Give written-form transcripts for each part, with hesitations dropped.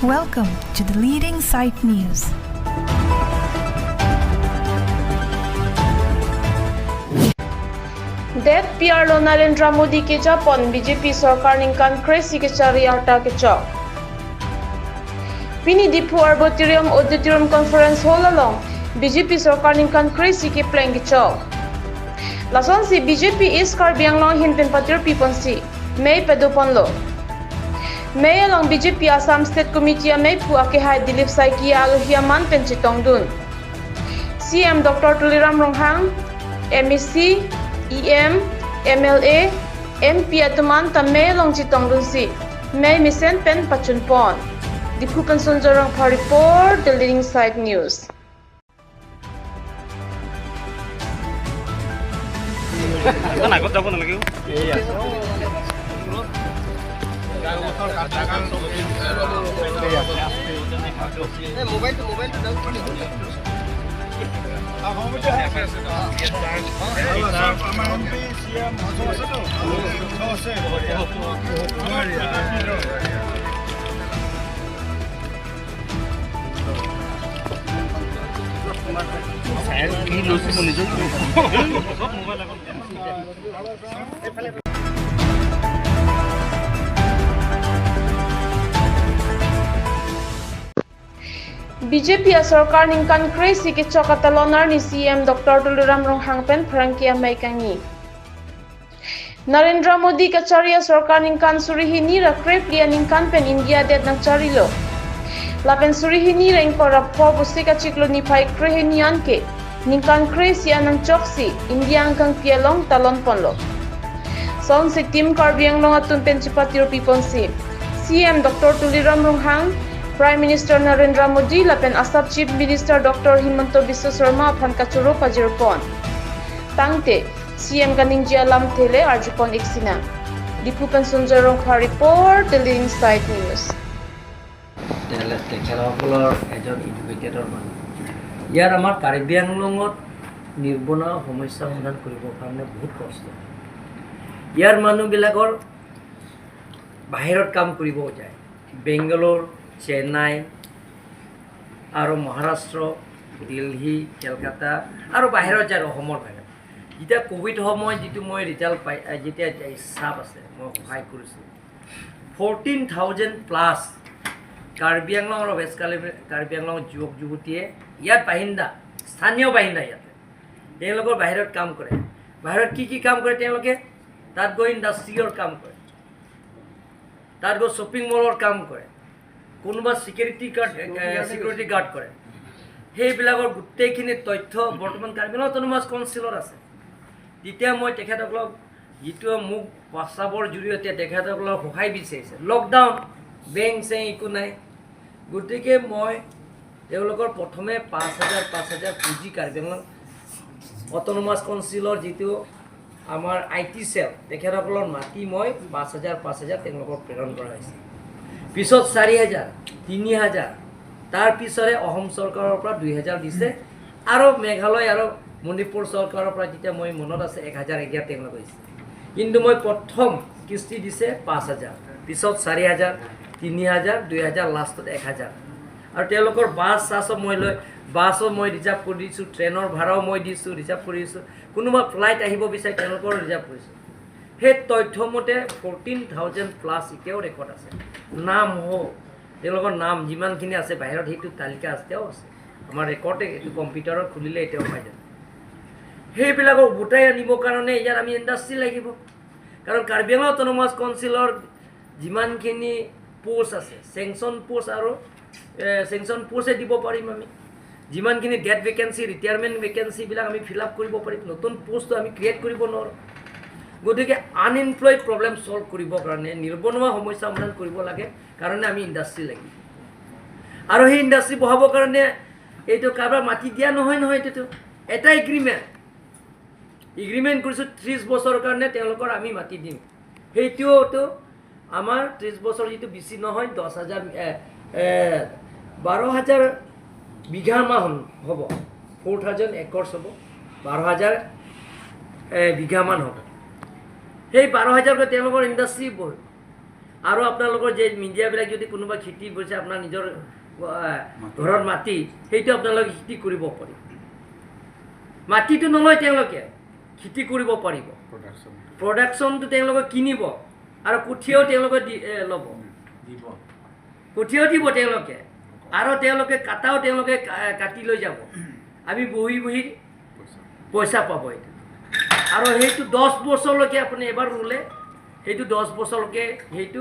Welcome to the Leading Sight News. Det PR lo Narendra Modi ke Japon BJP sarkar ningkan kresi ke cari arta ke chok. Pini Diphu Arboretum Auditorium Conference Hall along BJP sarkar ningkan kresi ke plan ke chok. Lason si BJP is Karbi Anglong hinpen patir pipon si Mei pedupon lo. Mei along BJP Assam State Committee Mei phu ake hai Dilip Saikia aluhiaman penchitong dun. CM Dr. Tuliram Ronghang, MEC, EM, MLA, MP atuman ta Mei long chitong dun si Mei misen pen pachun pon. Diphu Penson Jorong for report, The Leading Side News. BJP sarkar ningkan kresi ke chokatalonar ni CM Dr. Tuliram Ronghang pen phrangkia maikangi. Narendra Modi kacharia sarkar ningkan surihini ra kreplia ningkan pen India det nang charilo. Lapen surihini reng para pho busika chiklo ni phai krehinian ke ningkan kresi anang choksi India angkang pialong talon ponlo. Son si team Karbi Anglong atun pen chipatir pipon si CM Dr. Tuliram Ronghang, Prime Minister Narendra Modi lapen Assam Chief Minister Dr. Himanta Biswa Sarma phan kachuro pajirpon. Tangte CM Ganingjia lam thele arjupon iksina. Diphu Penson Jorong report, The Leading Side News. তেখেতসকলৰ এজন এডুকেটেডৰ মানুহ। ইয়াৰ আমাৰ কাৰ্বি আংলঙত নিবনুৱা সমস্যা সমাধান কৰিবৰ কাৰণে বহুত কষ্ট। ইয়াৰ মানুহবিলাকৰ বাহিৰত কাম কৰিব যায়, বেংগালোৰ, চেন্নাই আৰু মহাৰাষ্ট্ৰ, দিল্লী, কেলকাতা আৰু বাহিৰত যায়, অসমৰ বাহিৰত। যেতিয়া ক'ভিড সময়ত যিটো মই ৰিজাল্ট পাই, যেতিয়া হিচাপ আছে মই সহায় কৰিছোঁ, 14,000 প্লাছ কাৰ্বি আংলং আৰু ৱেষ্ট কাৰ্বি আংলঙৰ যুৱক যুৱতীয়ে ইয়াত বাসিন্দা, স্থানীয় বাসিন্দা, ইয়াতে তেওঁলোকৰ বাহিৰত কাম কৰে। বাহিৰত কি কি কাম কৰে তেওঁলোকে? তাত গৈ ইণ্ডাষ্ট্ৰিৰ কাম কৰে, তাত গৈ শ্বপিং মলৰ কাম কৰে, কোনোবা ছিকিউৰিটি গাৰ্ড কৰে। সেইবিলাকৰ গোটেইখিনি তথ্য বৰ্তমান কাৰ্বি আংলং অট'নমাছ কাউন্সিলত আছে। তেতিয়া মই তেখেতসকলক যিটো মোক প্ৰস্তাৱৰ জৰিয়তে তেখেতসকলক সহায় বিচাৰিছে, লকডাউন, বেংক চেংক একো নাই, গতিকে মই তেওঁলোকৰ প্ৰথমে 5,000 পুঁজি কাৰ্বি আংলং অট'নমাছ কাউন্সিলৰ যিটো আমাৰ I T cell, তেখেতসকলৰ মাটি মই 5,000 তেওঁলোকক প্ৰেৰণ কৰা হৈছে। পিছত 4,000, 3,000, তাৰ পিছৰে অসম চৰকাৰৰ পৰা 2,000 দিছে আৰু মেঘালয় আৰু মণিপুৰ চৰকাৰৰ পৰা তেতিয়া মই মনত আছে 1,000 এতিয়া তেওঁলোকে দিছে। কিন্তু মই প্ৰথম কিস্তি দিছে 5,000, পিছত 4,000, 3,000, 2,000, লাষ্টত 1,000। আৰু তেওঁলোকৰ বাছ চাছো মই লৈ, বাছো মই ৰিজাৰ্ভ কৰি দিছোঁ, ট্ৰেইনৰ ভাড়াও মই দিছোঁ, ৰিজাৰ্ভ কৰি দিছোঁ, কোনোবা ফ্লাইট আহিব বিচাৰে তেওঁলোকৰো ৰিজাৰ্ভ কৰিছোঁ। সেই তথ্যমতে 14,000 প্লাছ এতিয়াও ৰেকৰ্ড আছে। নাম হওক, তেওঁলোকৰ নাম যিমানখিনি আছে বাহিৰত সেইটো তালিকা এতিয়াও আছে আমাৰ ৰেকৰ্ডে, এইটো কম্পিউটাৰত খুলিলে এতিয়াও পাই যাব। সেইবিলাকক উভতাই আনিবৰ কাৰণে ইয়াত আমি ইণ্ডাষ্ট্ৰি লাগিব। কাৰণ কাৰ্বি আংলং অট'নমাছ কাউন্সিলৰ যিমানখিনি পোষ্ট আছে, চেংচন পোষ্ট আৰু চেংচন পোষ্টে দিব পাৰিম আমি, যিমানখিনি ডেথ ভেকেঞ্চি, ৰিটায়াৰমেণ্ট ভেকেঞ্চিবিলাক আমি ফিল আপ কৰিব পাৰিম, নতুন পোষ্টটো আমি ক্ৰিয়েট কৰিব নোৱাৰোঁ। গতিকে আনএমপ্লয়ড প্ৰব্লেম ছল্ভ কৰিবৰ কাৰণে, নিবনুৱা সমস্যা সমাধান কৰিব লাগে কাৰণে আমি ইণ্ডাষ্ট্ৰি লাগিব। আৰু সেই ইণ্ডাষ্ট্ৰি বহাবৰ কাৰণে এইটো কাৰোবাৰ মাটি দিয়া নহয় নহয়, এইটোতো এটা এগ্ৰিমেণ্ট কৰিছোঁ 30 বছৰৰ কাৰণে তেওঁলোকৰ আমি মাটি দিম। সেইটোতো আমাৰ 30 বছৰ যিটো বেছি নহয়, 10,000 12,000 বিঘামান হ'ব, 4,000 একৰ্ছ হ'ব, 12,000 বিঘামান হ'ব। সেই 12,000 তেওঁলোকৰ ইণ্ডাষ্ট্ৰি বহিব। আৰু আপোনালোকৰ যে মিডিয়াবিলাক যদি কোনোবা খেতি কৰিছে আপোনাৰ নিজৰ ঘৰৰ মাটি, সেইটো আপোনালোকে খেতি কৰিব পাৰিব। মাটিটো নলয় তেওঁলোকে, খেতি কৰিব পাৰিব। প্ৰডাকশ্যনটো তেওঁলোকে কিনিব আৰু কঠীয়াও তেওঁলোকে ল'ব, কঠীয়াও দিব তেওঁলোকে, আৰু তেওঁলোকে কাটাও তেওঁলোকে কাটি লৈ যাব। আমি বহি বহি পইচা পাব এইটো। আৰু সেইটো 10 বছৰলৈকে আপুনি এবাৰ ৰুলে সেইটো 10 বছৰলৈকে সেইটো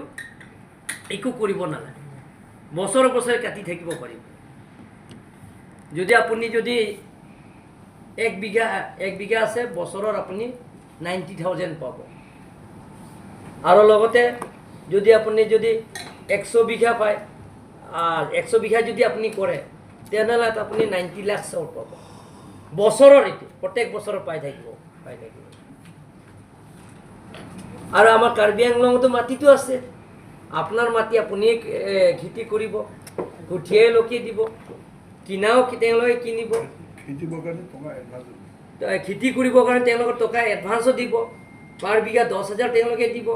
একো কৰিব নালাগে, বছৰে বছৰে কাটি থাকিব পাৰিব। যদি আপুনি যদি এক বিঘা আছে, বছৰত আপুনি 90,000 পাব। আৰু লগতে যদি আপুনি যদি 100 বিঘা পায়, 100 বিঘা যদি আপুনি কৰে তেনেহ'লে আপুনি 90 লাখ পাব বছৰৰ। এইটো প্ৰত্যেক বছৰত পাই থাকিব। আৰু আমাৰ কাৰ্বি আংলঙতো মাটিটো আছে, আপোনাৰ মাটি আপুনি খেতি কৰিব, কঠীয়াই লোকে দিব, কিনাও তেওঁলোকে কিনিব, খেতি কৰিবৰ কাৰণে তেওঁলোকৰ টকা এডভান্সো দিব, পাৰ বিঘা 10,000 তেওঁলোকে দিব,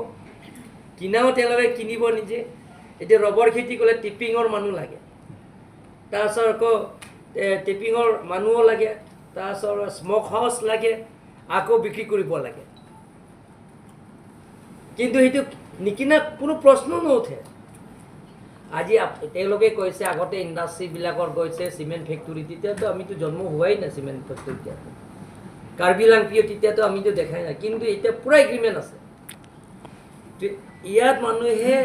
কিনাও তেওঁলোকে কিনিব নিজে। এতিয়া ৰবৰ খেতি কৰিলে টিপিঙৰ মানুহ লাগে, তাৰপিছত আকৌ টিপিঙৰ মানুহো লাগে, তাৰপিছত স্মক হাউচ লাগে, আকৌ বিক্ৰী কৰিব লাগে। কিন্তু সেইটো নিকিনা কোনো প্ৰশ্ন নুঠে। আজি তেওঁলোকে কৈছে আগতে ইণ্ডাষ্ট্ৰীবিলাকৰ গৈছে চিমেণ্ট ফেক্টৰী, তেতিয়াতো আমিতো জন্ম হোৱাই নাই চিমেণ্ট ফেক্টৰী, তেতিয়া কাৰ্বি লাংপিও তেতিয়াতো আমিতো দেখাই নাই। কিন্তু এতিয়া পূৰা এগ্ৰিমেণ্ট আছে। ইয়াত মানুহে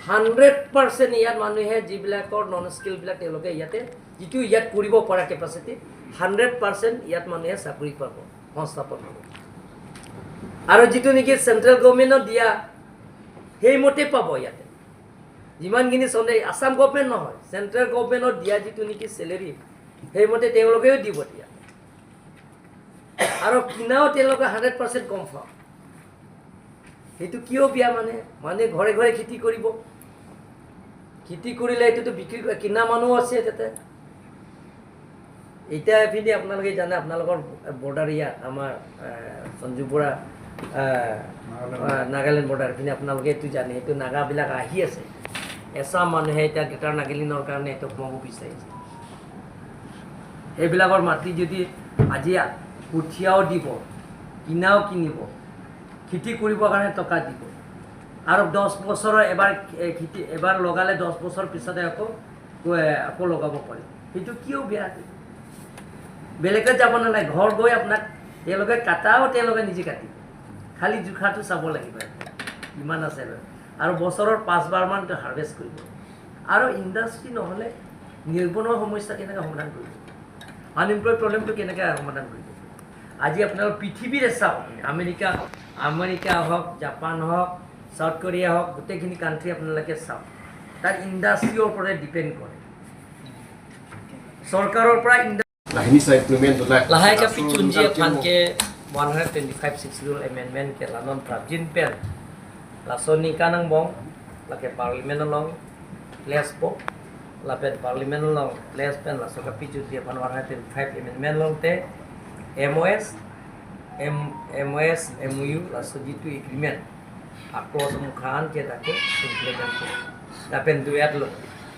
100% ইয়াত মানুহে যিবিলাকৰ নন স্কিলবিলাক তেওঁলোকে ইয়াতে যিটো ইয়াত কৰিব পৰা কেপাচিটি 100% ইয়াত মানুহে চাকৰি পাব, সংস্থাপন হ'ব। আৰু যিটো নেকি চেণ্ট্ৰেল গভৰ্ণমেণ্টত দিয়া সেইমতে পাব। ইয়াতে যিমানখিনি চলে আছাম গভৰ্ণমেণ্ট নহয়, চেণ্ট্ৰেল গভৰ্ণমেণ্টত দিয়া যিটো নেকি চেলেৰি সেইমতে তেওঁলোকেও দিব দিয়া। আৰু কিনাও তেওঁলোকে 100% কনফাৰ্ম। সেইটো কিয় বিয়া মানে মানে ঘৰে ঘৰে খেতি কৰিব, খেতি কৰিলে এইটোতো বিক্ৰী কিনা মানুহ আছে তাতে। এতিয়া এইপিনে আপোনালোকে জানে, আপোনালোকৰ বৰ্ডাৰ ইয়াত আমাৰ সঞ্জু বৰা নাগালেণ্ড বৰ্ডাৰ এইপিনে আপোনালোকে এইটো জানে, সেইটো নাগাবিলাক আহি আছে। এচাম মানুহে এতিয়া গ্ৰেটাৰ নাগালেণ্ডৰ কাৰণে এইটো সোমাব বিচাৰিছে। সেইবিলাকৰ মাটি যদি আজি কঠীয়াও দিব, কিনাও কিনিব, খেতি কৰিবৰ কাৰণে টকা দিব, আৰু 10 বছৰৰ এবাৰ খেতি এবাৰ লগালে 10 বছৰ পিছতে আকৌ আকৌ লগাব পাৰিব। সেইটো কিয় বেয়া? বেলেগত যাব নালাগে, ঘৰ গৈ আপোনাক তেওঁলোকে কাটাও তেওঁলোকে নিজে কাটিব, খালি জোখাটো চাব লাগিব ইমান আছে। আৰু বছৰৰ 5 বাৰমান হাৰ্ভেষ্ট কৰিব। আৰু ইণ্ডাষ্ট্ৰী নহ'লে নিবনুৱা সমস্যা কেনেকৈ সমাধান কৰিব, আনএমপ্লয় প্ৰব্লেমটো কেনেকৈ সমাধান কৰিব? আজি আপোনালোক পৃথিৱীৰে চাওক, আমেৰিকা হওক, জাপান হওক, চাউথ কোৰিয়া হওক, গোটেইখিনি কাণ্ট্ৰি আপোনালোকে চাওক, তাৰ ইণ্ডাষ্ট্ৰীৰ ওপৰতে ডিপেণ্ড কৰে। চৰকাৰৰ পৰা লাহেকে পিচুঞ্জিয়ে ফানকে 125 6 rule amendment ke lanon prabjin pen lasoni kanang bong lake parliament long place po lapen parliament long place pen lasoka pichu dia pan 125 amendment long te MOS MOS MOU laso jitu agreement ako mukhan ke take implement ko lapen duet lo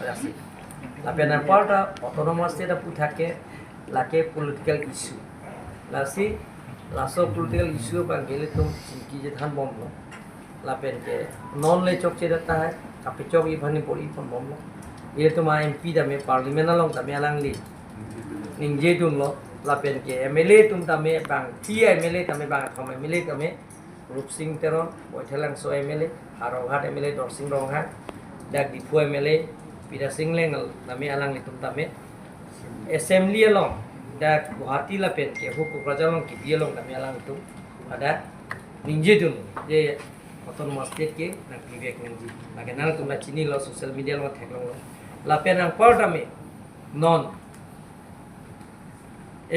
lasi lapen part autonomous te da puthake lake political issue lasi laso political issue पर गेले तुम की जे धान बम लो लापेन के non ले चौक चे रहता है कापे चौक ये भनी पड़ी पन बम लो ये तुम एमपी दमे पार्लियामेंट लोंग दमे अलंगली निंजे तुम लो लापेन के एमएलए तुम दमे बांग टी एमएलए दमे बांग थम एमएलए दमे रूप सिंह तेरन बैठेलांगसो एमएलए हारोघाट एमएलए दरसिंह रंगहा डाक डिफू एमएलए पीरा सिंह लेंगल दमे अलंगली तुम दमे assembly long dak Guwahati la pen ke ho Kokrajhar long ki long dami alang tu ada ninje dun je autonomous state ke na vivek ninji lage nal tum la chini lo social media lo thek lo la pen ang par dami non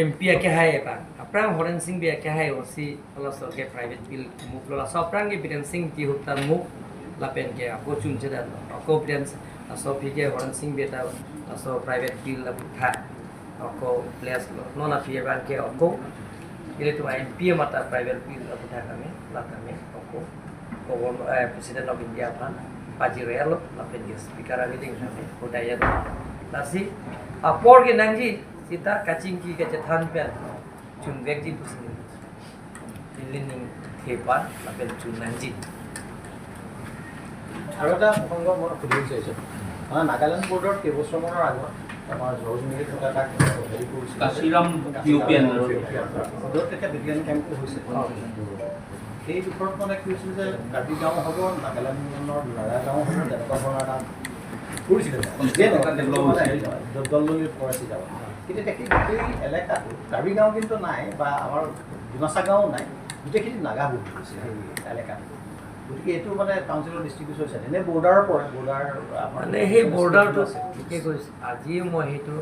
MP ke hai ba aprang Horen Singh bi ke hai osi ala so ke private bill muk lo la so aprang ke Biren Singh ki hukta muk la pen ke ako chun che da ako Biren so phi ke Horen Singh bi ta so private bill la tha ako place non afi ban ke ako ile to MP mata private bill la tha kame la kame ako Governor President of India phan paji royal lapen ge speaker ari ding hodaya lasi apor ge nangji sita kaching ki ke than pen chun vek ji pusni ning thepa lapen chun nangji. আৰু এটা প্ৰসংগ মই সুধিব বিচাৰিছোঁ, মানে নাগালেণ্ড বৰ্ডৰ কেইবছৰমানৰ আগত আমাৰ জৰজুমিলি থকা তাক হেৰি কৰিছিল য'ত তেতিয়া বিজ্ঞান কেম্পো হৈছে। সেই দুখৰত মানে কি হৈছিল যে কাৰ্বি গাঁও হ'ব, নাগালেণ্ডৰ নাগা গাঁও হ'ব, তেনেকুৱা ধৰণৰ এটা কৰিছিলে দলদলি কৰাইছে যাব। কিন্তু এতিয়া সেই গোটেই এলেকাটো কাৰ্বি গাঁও কিন্তু নাই বা আমাৰ ডিমাচা গাঁও নাই, গোটেইখিনি নাগা বহি গৈছে সেই এলেকাটো। গতিকে এইটো মানে কাউন্সিলৰ ডিষ্ট্ৰিবিউচন হৈছে এনে বৰ্ডাৰৰ পৰে, বৰ্ডাৰ মানে সেই বৰ্ডাৰটো ঠিকে কৈছে। আজিও মই সেইটো